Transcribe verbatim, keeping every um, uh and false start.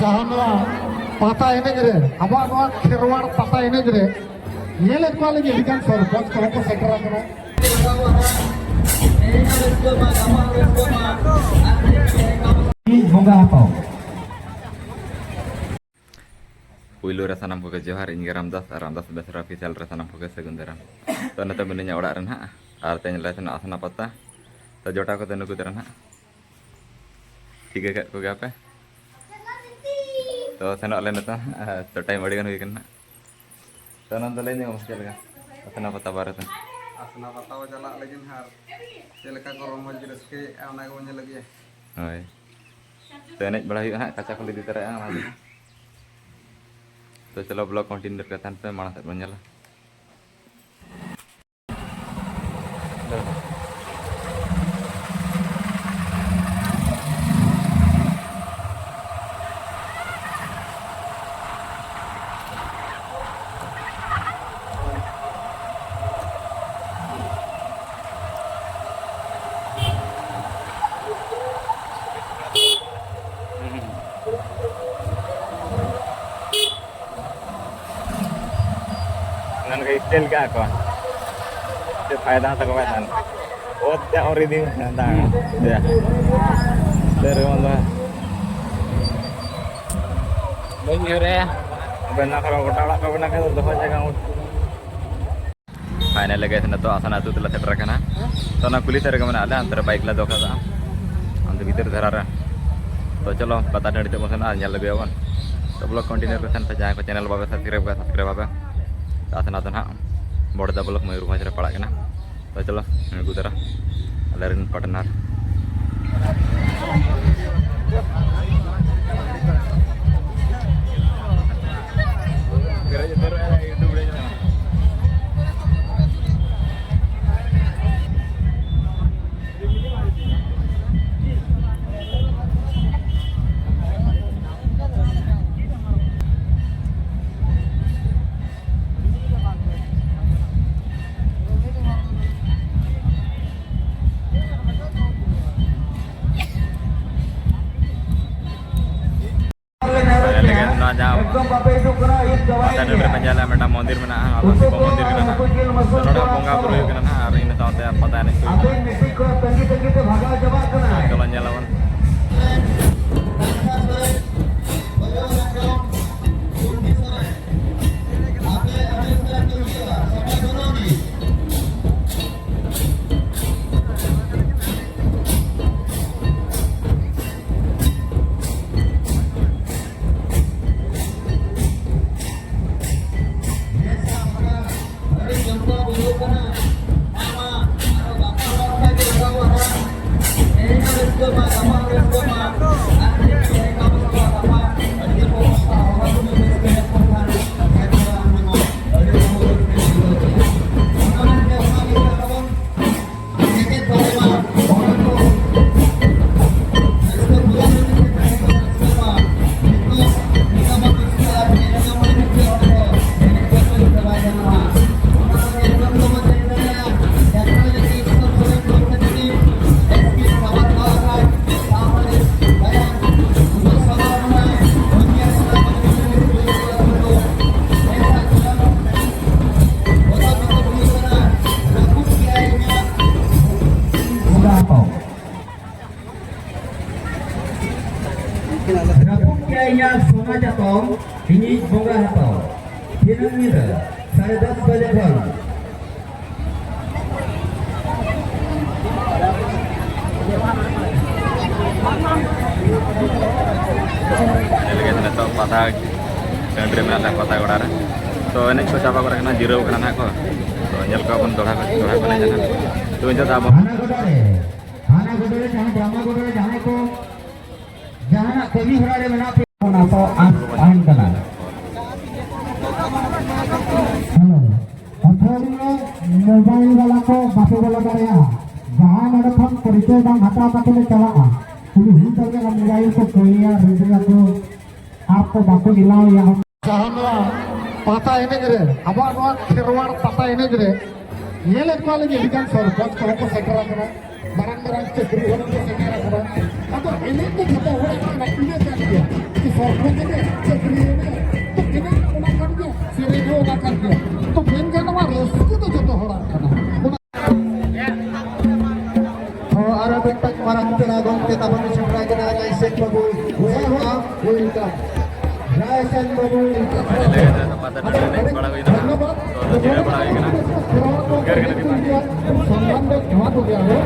ᱡᱟᱦᱟᱸ ᱱᱚᱣᱟ ᱯᱟᱛᱟ ᱮᱱᱮᱡ ᱨᱮ, ᱟᱵᱚᱣᱟᱜ ᱱᱚᱣᱟ ᱠᱷᱮᱨᱣᱟᱲ ᱯᱟᱛᱟ ᱮᱱᱮᱡ ᱨᱮ ᱧᱮᱞᱮᱫ ᱠᱚᱣᱟ ᱞᱤᱧ ᱟᱹᱰᱤ ᱜᱟᱱ ᱥᱚᱨᱯᱚᱧᱪ ᱠᱚᱦᱚᱸ ᱠᱚ ᱥᱮᱴᱮᱨ ᱟᱠᱟᱱᱟ᱾ ᱵᱚᱸᱜᱟ ᱦᱟᱛᱟᱣ᱾ ᱯᱩᱭᱞᱩ ᱨᱮ ᱥᱟᱱᱟᱢ ᱠᱚᱜᱮ ᱡᱚᱦᱟᱨ, ᱤᱧ ᱜᱮ ᱨᱟᱢᱫᱟᱥ ᱟᱨ ᱨᱟᱢᱫᱟᱥ ᱵᱮᱥᱨᱟ ᱚᱯᱷᱤᱥᱤᱭᱟᱞ ᱨᱮ ᱥᱟᱱᱟᱢ ᱠᱚᱜᱮ ᱥᱟᱹᱜᱩᱱ ᱫᱟᱨᱟᱢ᱾ ᱛᱚ, ᱱᱤᱛᱚᱜ ᱢᱤᱱᱟᱹᱧᱟ ᱚᱲᱟᱜ ᱨᱮ ᱱᱟᱦᱟᱜ, ᱟᱨ ᱛᱮᱦᱮᱧ ᱞᱮ ᱥᱮᱱᱚᱜ ᱟᱥᱱᱟ ᱯᱟᱛᱟ᱾ ᱛᱚ, ᱡᱚᱴᱟᱣ ᱠᱚᱫᱚ ᱱᱩᱠᱩ ᱛᱟᱨᱟ ᱱᱟᱦᱟᱜ, ᱴᱷᱤᱠᱟᱹ ᱠᱟᱜ ᱠᱚᱜᱮᱭᱟ ᱯᱮ᱾ ᱛᱚ, ᱥᱮᱱᱚᱜ ᱟᱞᱮ ᱱᱤᱛᱚᱜ, ᱛᱚ, ᱴᱟᱭᱤᱢ ᱟᱹᱰᱤ ᱜᱟᱱ ᱦᱩᱭ ᱠᱟᱱᱟ ᱱᱟᱦᱟᱜ᱾ ᱛᱚ, ᱱᱚᱣᱟ ᱫᱚ ᱞᱟᱹᱭ ᱧᱚᱜ ᱢᱮ, ᱪᱮᱫ ᱞᱮᱠᱟ ᱟᱥᱱᱟ ᱯᱟᱛᱟ ᱵᱟᱨᱮᱛᱮ? ᱟᱥᱱᱟ ᱯᱟᱛᱟ ᱵᱚ ᱪᱟᱞᱟᱜ ᱞᱟᱹᱜᱤᱫ ᱦᱟᱸᱜ, ᱟᱨ ᱪᱮᱫ ᱞᱮᱠᱟ ᱠᱚ ᱨᱚᱢᱚᱡᱽ ᱨᱟᱹᱥᱠᱟᱹᱭᱮᱫᱼᱟ, ᱚᱱᱟ ᱜᱮᱵᱚᱱ ᱧᱮᱞ ᱟᱹᱜᱩᱭᱟ᱾ ᱦᱳᱭ, ᱛᱚ, ᱮᱱᱮᱡ ᱵᱟᱲᱟ ᱦᱩᱭᱩᱜᱼᱟ ᱦᱟᱸᱜ, ᱠᱟᱪᱟ ᱠᱚᱞᱮ ᱤᱫᱤ ᱛᱚᱨᱟᱭᱟ, ᱚᱱᱟ ᱛᱮᱜᱮ᱾ ᱛᱚ, ᱪᱚᱞᱚ, ᱵᱞᱚᱜ ᱠᱚᱱᱴᱤᱱᱤᱭᱩ ᱨᱮ ᱛᱟᱦᱮᱱ ᱯᱮ, ᱢᱟᱲᱟᱝ ᱥᱮᱫ ᱵᱚᱱ ᱧᱮᱞᱟ᱾ ᱚᱱᱟ ᱞᱮᱠᱟ ᱥᱴᱟᱭᱤᱞ ᱠᱟᱜᱼᱟ ᱠᱚ᱾ ᱪᱮᱫ ᱯᱷᱟᱭᱫᱟ ᱦᱚᱸ ᱛᱟᱠᱚ ᱵᱟᱭ ᱛᱟᱦᱮᱱ᱾ ᱚᱛ ᱛᱮ ᱚᱨ ᱤᱫᱤ ᱢᱮ, ᱫᱟᱜ᱾ ᱭᱟ᱾ ᱥᱮ ᱨᱮ ᱵᱚᱱᱫᱚ᱾ ᱵᱟᱹᱧ ᱩᱭᱦᱟᱹᱨᱮᱜᱼᱟ᱾ ᱟᱵᱮᱱ ᱚᱱᱟ ᱠᱚᱨᱮ ᱜᱚᱴᱟ ᱚᱲᱟᱜ ᱠᱚ ᱵᱮᱱᱟᱣ ᱠᱮᱫᱟ, ᱫᱚᱦᱚ ᱡᱟᱭᱜᱟ ᱦᱚᱸ ᱵᱟᱹᱱᱩᱜ᱾ ᱯᱷᱟᱭᱱᱟᱞ ᱜᱮ ᱱᱤᱛᱚᱜ ᱟᱥᱟᱱᱟ ᱟᱹᱛᱩ ᱛᱮᱞᱮ ᱥᱮᱴᱮᱨ ᱟᱠᱟᱱᱟ᱾ ᱛᱚ, ᱚᱱᱟ ᱠᱩᱞᱦᱤ ᱥᱮᱫ ᱨᱮᱜᱮ ᱢᱮᱱᱟᱜ ᱞᱮᱭᱟ, ᱚᱱᱛᱮ ᱨᱮ ᱵᱟᱭᱤᱠ ᱞᱮ ᱫᱚᱦᱚ ᱠᱟᱫᱟ, ᱚᱱᱛᱮ ᱵᱷᱤᱛᱤᱨ ᱫᱷᱟᱨᱟ ᱨᱮ᱾ ᱛᱚ, ᱪᱚᱞᱚ, ᱯᱟᱛᱟ ᱴᱟᱺᱰᱤ ᱛᱮ ᱵᱚᱱ ᱥᱮᱱᱚᱜᱼᱟ, ᱧᱮᱞ ᱟᱹᱜᱩᱭᱟᱵᱚᱱ᱾ ᱛᱚ, ᱵᱞᱚᱜ ᱠᱚᱱᱴᱤᱱᱤᱭᱩ ᱨᱮ ᱛᱟᱦᱮᱱ ᱯᱮ, ᱡᱟᱦᱟᱸᱭ ᱠᱚ ᱪᱮᱱᱮᱞ ᱵᱟᱯᱮ ᱥᱟᱵᱥᱠᱨᱟᱭᱤᱵ ᱠᱟᱜᱼᱟ, ᱥᱟᱵᱥᱠᱨᱟᱭᱤᱵ ᱟᱯᱮ᱾ ᱛᱚ, ᱟᱥᱟᱱᱟ ᱫᱚ ᱱᱟᱦᱟᱜ ᱵᱚᱲᱫᱟ ᱵᱞᱚᱠ, ᱢᱚᱭᱩᱨᱵᱷᱚᱸᱡᱽ ᱨᱮ ᱯᱟᱲᱟᱜ ᱠᱟᱱᱟ᱾ ᱛᱚ, ᱪᱚᱞᱚ, ᱟᱹᱜᱩ ᱫᱟᱨᱟ ᱟᱞᱮ ᱨᱮᱱ ᱯᱟᱴᱱᱟᱨ᱾ ᱡᱟᱦᱟᱸ ᱮᱠᱫᱚᱢ ᱵᱟᱯᱮ ᱦᱤᱡᱩᱜ ᱠᱟᱱᱟ, ᱤᱧ ᱪᱟᱵᱟᱭᱮᱫ ᱯᱟᱛᱟ ᱴᱟᱺᱰᱤ ᱨᱮ ᱢᱮᱭᱟ᱾ ᱯᱮ ᱧᱮᱞᱟ, ᱢᱤᱫᱴᱟᱝ ᱢᱚᱱᱫᱤᱨ ᱢᱮᱱᱟᱜᱼᱟ, ᱟᱫᱚ ᱩᱱᱠᱩ ᱥᱤᱵᱚ ᱠᱚ ᱢᱚᱱᱫᱤᱨ ᱠᱟᱱᱟ ᱱᱟᱦᱟᱜ᱾ ᱱᱩᱠᱩ ᱡᱤᱞ ᱢᱟᱹᱥᱩᱲ ᱛᱚ ᱱᱚᱰᱮ ᱠᱚ ᱵᱚᱸᱜᱟ ᱵᱩᱨᱩ ᱦᱩᱭᱩᱜ ᱠᱟᱱᱟ ᱱᱟᱦᱟᱜ, ᱟᱨ ᱤᱱᱟᱹ ᱥᱟᱶᱛᱮ ᱯᱟᱛᱟ ᱮᱱᱮᱡ ᱠᱚ ᱦᱩᱭᱩᱜ ᱟᱵᱮᱱ ᱠᱟᱱᱟ᱾ ᱢᱤᱫᱴᱤᱡ ᱠᱚᱲᱟ ᱛᱟᱺᱜᱤ ᱛᱟᱺᱜᱤ ᱛᱮ ᱵᱷᱟᱜᱟᱣ ᱪᱟᱵᱟᱜ ᱠᱟᱱᱟᱭ᱾ ᱪᱚᱞᱚ ᱧᱮᱞ ᱟᱵᱚᱱ᱾ ᱨᱟᱹᱯᱩᱫ ᱠᱮᱜᱼᱟ ᱤᱧᱟᱹᱜ ᱥᱚᱱᱟ ᱪᱟᱛᱚᱢ, ᱤᱧᱤᱡ ᱵᱚᱸᱜᱟ ᱦᱟᱛᱟᱣ᱾ ᱫᱤᱱᱟᱹᱢ ᱧᱤᱫᱟᱹ ᱥᱟᱲᱮ ᱫᱚᱥ ᱵᱟᱡᱮ ᱠᱷᱚᱱ᱾ ᱧᱮᱞ ᱜᱮ ᱱᱤᱛᱚᱜ ᱯᱟᱛᱟ ᱴᱟᱺᱰᱤ ᱨᱮ ᱢᱮᱱᱟᱜ ᱞᱮᱭᱟ, ᱯᱟᱛᱟ ᱜᱚᱰᱟ ᱨᱮ᱾ ᱛᱚ, ᱮᱱᱮᱡ ᱠᱚ ᱪᱟᱵᱟ ᱜᱚᱫ ᱟᱠᱟᱱᱟ, ᱡᱤᱨᱟᱹᱣ ᱠᱟᱱᱟ ᱱᱟᱦᱟᱜ ᱠᱚ᱾ ᱛᱚ, ᱧᱮᱞ ᱠᱚᱣᱟ ᱵᱚᱱ ᱫᱚᱦᱲᱟ ᱠᱚ, ᱫᱚᱦᱲᱟ ᱠᱚ ᱮᱱᱮᱡ ᱱᱟᱦᱟᱜ᱾ ᱛᱚ, ᱱᱤᱛᱚᱜ ᱫᱚ ᱟᱵᱚ ᱦᱟᱱᱟ ᱜᱚᱰᱟ ᱨᱮ, ᱦᱟᱱᱟ ᱜᱚᱰᱟ ᱨᱮ ᱡᱟᱦᱟᱸ ᱰᱨᱟᱢᱟ ᱜᱚᱰᱟ ᱨᱮ ᱡᱟᱦᱟᱸᱭ ᱠᱚ ᱡᱟᱦᱟᱱᱟᱜ ᱠᱟᱹᱢᱤ ᱦᱚᱨᱟ ᱨᱮ ᱢᱮᱱᱟᱜ ᱯᱮᱭᱟ, ᱚᱱᱟ ᱠᱚ ᱟᱸᱥ ᱛᱟᱦᱮᱱ ᱠᱟᱱᱟ᱾ ᱦᱮᱞᱳ, ᱟᱹᱛᱷᱟᱹᱲᱤᱭᱟᱹ ᱢᱳᱵᱟᱭᱤᱞ ᱵᱟᱞᱟ ᱠᱚ ᱵᱟᱯᱮ ᱵᱚᱞᱚ ᱫᱟᱲᱮᱭᱟᱜᱼᱟ᱾ ᱡᱟᱦᱟᱸᱭ ᱱᱚᱰᱮ ᱠᱷᱚᱱ ᱯᱚᱨᱤᱪᱚᱭ ᱵᱟᱝ ᱦᱟᱛᱟᱣ ᱠᱟᱛᱮ ᱞᱮ ᱪᱟᱞᱟᱜᱼᱟ, ᱩᱱᱤ ᱦᱩᱭ ᱫᱟᱲᱮᱭᱟᱜᱼᱟ ᱢᱳᱵᱟᱭᱤᱞ ᱠᱚ ᱠᱚᱭᱮᱭᱟ, ᱨᱤᱰᱟᱹᱭᱟᱠᱚ, ᱟᱨ ᱠᱚ ᱵᱟᱠᱚ ᱮᱞᱟᱣᱮᱭᱟ᱾ ᱡᱟᱦᱟᱸ ᱱᱚᱣᱟ ᱯᱟᱛᱟ ᱮᱱᱮᱡ ᱨᱮ, ᱟᱵᱚᱣᱟᱜ ᱱᱚᱣᱟ ᱠᱷᱮᱨᱣᱟᱲ ᱯᱟᱛᱟ ᱮᱱᱮᱡ ᱨᱮ ᱧᱮᱞᱮᱫ ᱠᱚᱣᱟ ᱞᱤᱧ ᱟᱹᱰᱤ ᱜᱟᱱ ᱥᱚᱨᱯᱚᱧᱪ ᱠᱚᱦᱚᱸ ᱠᱚ ᱥᱮᱴᱮᱨ ᱟᱠᱟᱱᱟ᱾ ᱢᱟᱨᱟᱝ ᱢᱟᱨᱟᱝ ᱪᱟᱹᱠᱨᱤ ᱦᱚᱲ ᱠᱚ ᱥᱮᱴᱮᱨ ᱟᱠᱟᱱᱟ᱾ ᱟᱫᱚ ᱮᱱᱮᱡ ᱫᱚ ᱡᱷᱚᱛᱚ ᱦᱚᱲᱟᱜ ᱠᱟᱱᱟ, ᱤᱱᱟᱹ ᱠᱟᱱ ᱜᱮᱭᱟ᱾ ᱥᱮ ᱥᱚᱨᱯᱚᱧᱪ ᱮᱱᱮᱡ, ᱪᱟᱹᱠᱨᱤ ᱮᱱᱮᱡ, ᱛᱚ ᱮᱱᱮᱡ ᱚᱱᱟ ᱠᱟᱱ ᱜᱮᱭᱟ, ᱥᱮᱨᱮᱧ ᱦᱚᱸ ᱚᱱᱟ ᱠᱟᱱ ᱜᱮᱭᱟ᱾ ᱛᱚ ᱢᱮᱱ ᱜᱟᱱᱚᱜᱼᱟ, ᱨᱟᱹᱥᱠᱟᱹ ᱫᱚ ᱡᱷᱚᱛᱚ ᱦᱚᱲᱟᱜ ᱠᱟᱱᱟ᱾ ᱚᱱᱟ ᱦᱚᱸ ᱟᱨᱚ ᱢᱤᱫᱴᱟᱝ ᱢᱟᱨᱟᱝ ᱯᱮᱲᱟ ᱜᱚᱢᱠᱮ ᱛᱟᱵᱚᱱ ᱥᱮᱴᱮᱨ ᱟᱠᱟᱱᱟ, ᱡᱟᱦᱟᱸᱭ ᱥᱮᱫ ᱵᱟᱹᱵᱩ᱾ ᱦᱮᱸ, ᱦᱚᱸ, ᱦᱩᱭ ᱟᱠᱟᱱᱟ᱾ ᱡᱟᱦᱟᱸᱭ ᱥᱮᱫ ᱵᱟᱹᱵᱩ᱾ ᱟᱹᱰᱤ ᱟᱹᱰᱤ ᱫᱷᱚᱱᱭᱚᱵᱟᱫ᱾ ᱡᱤᱨᱟᱹᱣ ᱵᱟᱲᱟ ᱦᱩᱭ ᱠᱟᱱᱟ᱾ ᱥᱚᱱᱢᱟᱱ ᱫᱚ ᱮᱢᱟ ᱠᱚᱜᱮᱭᱟ ᱵᱚ᱾